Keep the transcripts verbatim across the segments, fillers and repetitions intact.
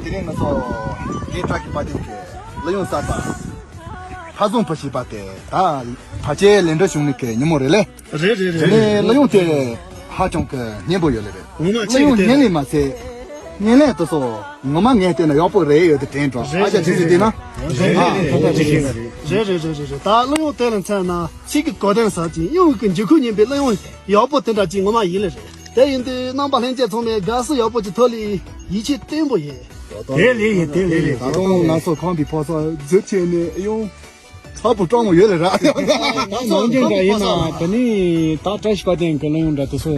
དེ་རིང་ང་ཚོ་རྒན་བཀྲ་ཤིས་དཔལ་ལྡན་གྱི་གླུ་དབྱངས་གསར་པ་ཕ་བཟང་བུ་ཞེས་པ་དེ་ད་ཕལ་ཆེར་ལེན་འགྲོ་བྱུང་ནི་གི་ཉིན་མོ་རེད་ལེ། རེད་རེད། དེ་རེད། ནས་གླུ་དབྱངས་དེ་ཧ་ཅང་གི་སྙན་པོ་ཡོད་ལེ་རེད། ངོ་མ་གླུ་ཆེ་གི་དེ་དབྱངས་སྙན་ལས་མ་ཚད་སྙན་ལས་དེ་ཚོ་ངོ་མ་ངས་བལྟས་ན་ཡག་པོ་རེད་ཡོད་དེ་དྲན་འགྲོ། རེད་ཨ་ཅག་རེད་ཁྱེད་ཚོས་བལྟས་ན། རེད་རེད་རེད་རེད། རེད་རེད་རེད་རེད་རེད། ད་གླུ་དབྱངས་དེ་ལ་མཚོན་ན་ཚིག་གི་གོ་དོན་ཟབ་ཅིང་དབྱངས་ཀྱི་འཇུག་ཁུངས་སྙན་པའི་གླུ་དབྱངས་ཡག་པོ་དེ་འདྲ་ཅིག་ངོ་མ་ཡིན་ལེ་རེད། དེ་ཡིན་དུས་རྣམ་པ་ལྷན་རྒྱས་ཚང་མས་དགའ་བསུ་ཡག་པོ་ཅིག་ཐོབ་ལེ་ཡིད་ཆེས་བརྟན་པོ་ཡིན། དེ་ལེ་ཡིན་དེ་ལེ་ཡིན། ད་དུང་ང་ཚོ་ཁམས་པའི་ཕོ་གསར་འཛུལ་བྱས་ནས་གཡུང་ཚ་པོ་སྤྲང་མོ་ཡོད་ལེ་ར། ནང་རྒྱུན་འདྲ་ཡིན་ན་དེ་ནི་ད་བཀྲ་ཤིས་དཔལ་ལྡན་གྱི་གླུ་དབྱངས་འདྲ་དེ་ཚོ་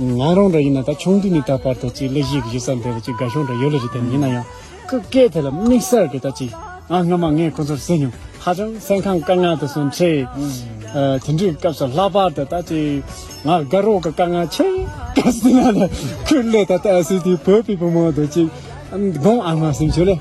ང་རང་འདྲ་ཡིན་ན་ད་ཆུང་དུས་ནས་ད་བར་དུ་ཅིག་གླུ་གཞས་ཀྱི་གཞི་རྩ་འདི་ལ་ཅིག་དགའ་ཤོས་འདྲ་ཡོད་ལེ་རེད། དེ་ཡིན་ན་ཡང་ཁོའི་སྐད་དེ་ལ་དམིགས་བསལ་གྱི་ད་ཅིག་ང་སྔ་མ་ངས་ཁོ་ཚོར་གཟིགས་མྱོང་། ཧ་ཅང་སེམས་ཁམས་དཀའ་ངལ་དེ་ཚོ་འཕྲད། ཨ་དེ་འདྲའི་སྐབས་སུ་ལྷག་པར་དུ་ད་ཅིག་ང་དགའ་རོགས་ཀྱི་དཀའ་ངལ་ཆེ་ག་ཟེར་ན་ལ་ཁོས་ལས་ད་ལྟ་ཨ་སི་དེ་བོད་པའི་བུ་མོ་དེ་ཅིག་དགོང་ཨ་མ་སེམས་ཆོས་ལེ་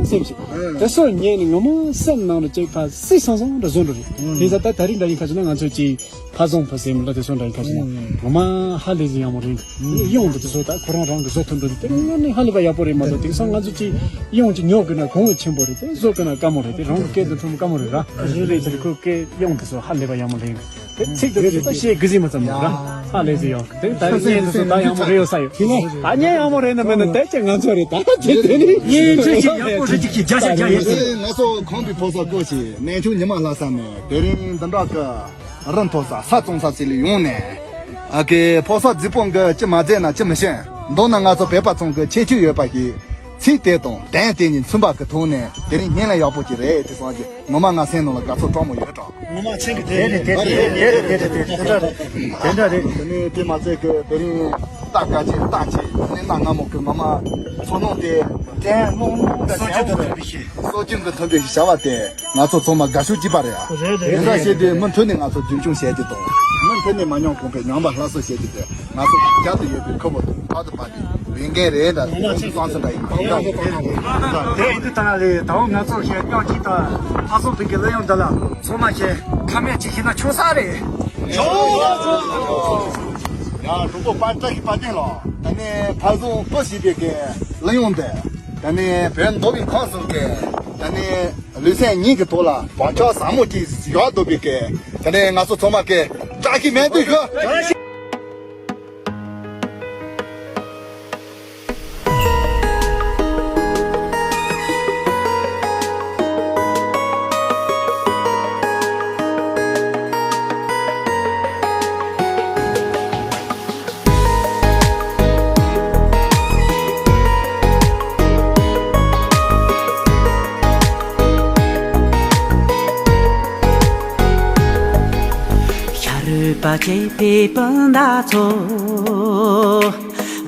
སེམས་ཆོས་དེ་སོ་ཉན་ནས་ངོ་མ་སེམས་ནང་དུ་ཅིག་ཕ་སི་སང་སང་འདྲ་བཟོ་འགྲོ་རེད། དེ་ས་ད་ད་རིང་འདྲ་ཡིན་ཁ་ཆུ་ན་ང་ཚོས་ཅིག་ཕ་བཟང་བུ་ཟེར་མི་ལ་དེ་སོང་འདྲ་ཡིན་ཁ་ཆུ་ན་ངོ་མ་ཧ་ལས་ཟིན་ཡག་མོ་རེད། གཡོང་དུ་དེ་ཚོ་ད་ཁོ་རང་རང་གི་བཟོ་ཐུབ་འདུག་དེ་དངོས་གནས་ཧ་ལས་པ་ཡག་པོ་རེད་མ་གཏོགས་དེང་སང་ང་ཚོ་ཅིག་གཡོང་ཅིག་ཉོ་དགོས་ན་གོང་གི་ཆེན་པོ་རེད། དེ་བཟོ་དགོས་ན་དཀའ་མོ་རེད། དེ་རང་གི་སྐད་དུ་ཐོན་དཀའ་མོ་རེད་ར། རེད་རེད། དེ་ཁོ་སྐད་གཡོང་དེ་ཚོ་ཧ་ལས་པ་ཡག་མོ་རེད། དེ་ཚིག་དེ་ཚོ་ད་བཤད་དགོས་ཟིན་མ་ཙམ་ར་ཧ་ལས་ཟིན་ཡོད། དེ་ད་བརྙན་དེ་ཚོ་ད་ཡག་མོ་རེད་ཡོད་ས་ཡོད། ད་བརྙན་ཡག་མོ་རེད་ན་མེད་ན་དེ་ཅི་ང་ཚོ་རེད། ད་དེ་དེ་ནི་ངས་ཆོས་ཅིག་ཡག་པོ་རེད་ཅིག་གི་བརྒྱ་ཆ་བརྒྱ་ཡིན། ང་ཚོ་ཁམས་པའི་ཕོ་གསར་སྐོར་ཞིག་ནས་ཆུང་ཉི་མ་ལྷ་ས་ནས་དེ་རིང་འདི་འདྲ་གི་རི་མཐོ་ས་ས་གཙང་ས་ཚིག་ལ་ཡོང་ནས། ཨ་ཀེ་ཕོ་གསར་རྫིག་པོ་འགའ་ཅི་མ་མཛད་ན་ཅི་མི་ཤེས། མདོར་ན་ང་ཚོ་བོད་པ་ཚང་གི་ཁྱད་ཆོས་ཡོད་པ་ཞིག་ཚིག་དེ་དང་དོན་དེ་གཉིས་མཚུངས་པ་གི་ཐོག་ནས་དེ་རིང་བརྙན་ལ་ཡག་པོ་ཅིག་རེད་དེ་སོང་ཅིག་ངོ་མ་ང་སེམས་ནང་ལ་དགའ་ཚོར་སྤྲང་མོ་ཡོད་གྲོགས། ངོ་མ་ཆེན་གི་དེ་རེད་དེ་རེད་དེ་འདྲ་རེད་དེ་འདྲ་རེད། དེ་ནས་དེ་མ་ཚད་གི་དེ་རིང་རྟ་དཀའ་ཆེ་རྟ་ཆེ་ནས་རྟ་སྔ་མོ་གི་ངོ་མ་ཚོ་ནང་དེ་དྲན་སྣང་སྣང་དང་སྲོལ་རྒྱུན་དུ་ཐོན་པའི་ཞིག་སྲོལ་རྒྱུན་གི་ཐོན་པའི་ཞིག་བྱ་བ་དེ། ང་ཚོ་ཚང་མ་དགའ་ཤོས་གཅིག་པ་རེད་ཨ། རེད་རེད། དེ་འདྲ་བྱས་ཏེ་མུ་མཐུད་ནས་ང་ཚོ་རྒྱུན་སྐྱོང་བྱས་ཏེ་དང་། མུ་མཐུད་ནས་མ་ཉམས་གོང་འཕེལ་ཉམས་པ་སླར་གསོ་བྱས་ཏེ་དེ་ང་ཚོ་རྒྱ་དུ་ཡོད་པའི་ཁུར་པོ་དང་བར་དུ་བབས་པའི་འོས་འགན་རེད་ད། དེ་ཚོ་བསམ་ཚུལ་འདྲ་ཡིན་པ་འདྲ་རེད། དེ་ཡིན་དུས་ད་ལ་ལས་ད་འོ་ང་ཚོ་གཞན་ཉག་གཅིག་ད་ཕ་སོག་བོད་ཀྱི་གླུ་དབྱངས་འདི་ལ་ཚང་མ་གཞན་ཁ་མེད་ཅིག་ཡིན་ན་ཆོག་ས་རེད། ཡ་གྲོགས་པོ་པ་བཀྲ་ཤིས་དཔལ་ལྡན་ལགས་ད་ནས་ཕ་བཟང་བུ་ཞེས་པའི་གི་གླུ་དབྱངས་འདི་ད་ནས་བོད་མདོ་དབུས་ཁམས་གསུམ་གི་ད་ནས། ལུས་སེམས་གཉིས་ཀྱི་ཐོག་ལ་བག་ཆགས་ཟབ་མོ་ཅིག་ཡོད་འདུག་པའི་སྐད། དེ་ནས་ང་ཚོ་ཚང་མ་སྐད་བཀྲ་ཤིས་སྨོན་འདུན་ཞུ། ཤ་རུས་པ་བཅད་པའི་སྤུན་ཟླ་ཚོ།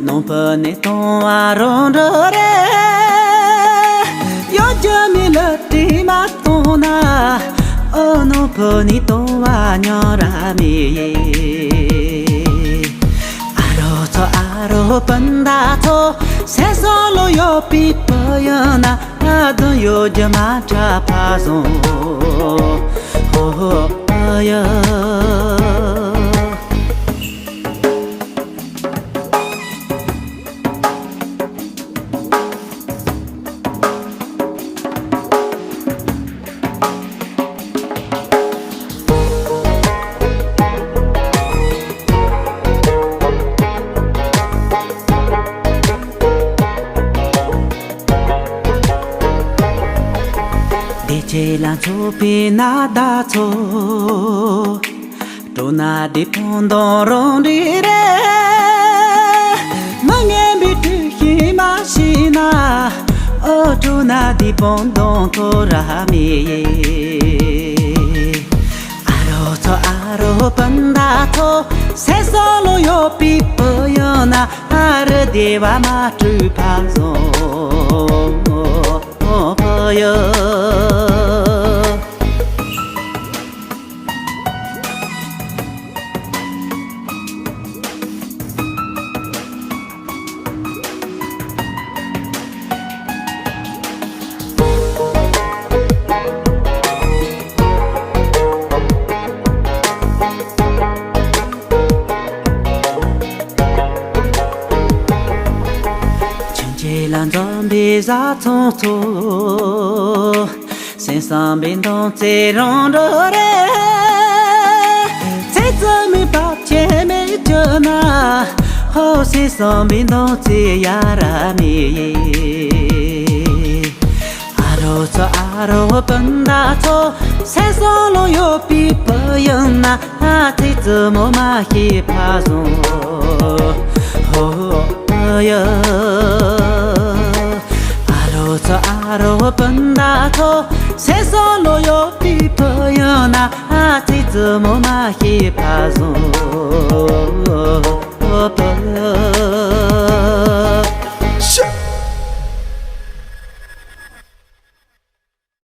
ནང་ཕུ་ནས་གཏོང་བ་རང་འགྲོ་རེད། གཡོ་སྒྱུ་མའི་ལུས་དྲི་མ་གཏོང་ན། ཨོ་ནོ་བོ་ནི་དོ་བ་ཉོ་ར་མི་ཡེ། ཨ་རོ་ཚོ་ཨ་རོ་སྤུན་ཟླ་ཚོ། སེམས་སོ་ལོ་ཡོད་པའི་བུ་ཡོད་ན། ཨ་དོན་ཡོད་རྒྱུ་མ་འདྲ་ཕ་བཟང་ཧོ་ཧོ་ཨ་ཡ། བདེ་སྐྱིད་ལ་འཚོགས་པའི་ན་ཟླ་ཚོ། སྤྲོ་ན་བདེ་པོ་འདོང་རང་འདྲི་རེད། མ་ངན་པའི་དུས་ཤིག་མ་ཤི་ན། ཨོ་སྤྲོ་ན་བདེ་པོ་འདོང་ཐོ་ར་མི་ཡེ། ཨ་རོ་ཚོ་ཨ་རོ་སྤུན་ཟླ་ཚོ། སེམས་སོ་ལོ་ཡོད་པའི་བུ་ཡོད་ན། ཨ་རི་བདེ་བ་མ་སྤྲུལ་ཕ་བཟང་བུ་ཡོད། ལ་འཛོམས་པའི་བཟའ་ཚང་ཚོ། སེམས་བསམ་པའི་མདུང་རྩེ་རང་འགྲོ་རེད། ཚེ་བཙུན་མོའི་བབ་ཆེན་མེད་རྒྱུ་ན། ཧོ་སེམས་བསམ་པའི་མདུང་རྩེ་ཡ་ར་མེད། ཨ་རོ་ཚོ་ཨ་རོ་སྤུན་ཟླ་ཚོ། སེམས་བསམ་བློ་ཡོད་པའི་བུ་ཡིན་ན། ཚེ་བཙུན་མོ་མ་ཤེས་ཕ་བཟང་། ཧོ་ཡ། ཨ་རོ་ཚོ་ཨ་རོ་སྤུན་ཟླ་ཚོ། སེམས་བསམ་བློ་ཡོད་པའི་བུ་ཡིན་ན། ཚེ་བཙུན་མོ་མ་ཤེས་ཕ་བཟང་། ཧོ་ཡ།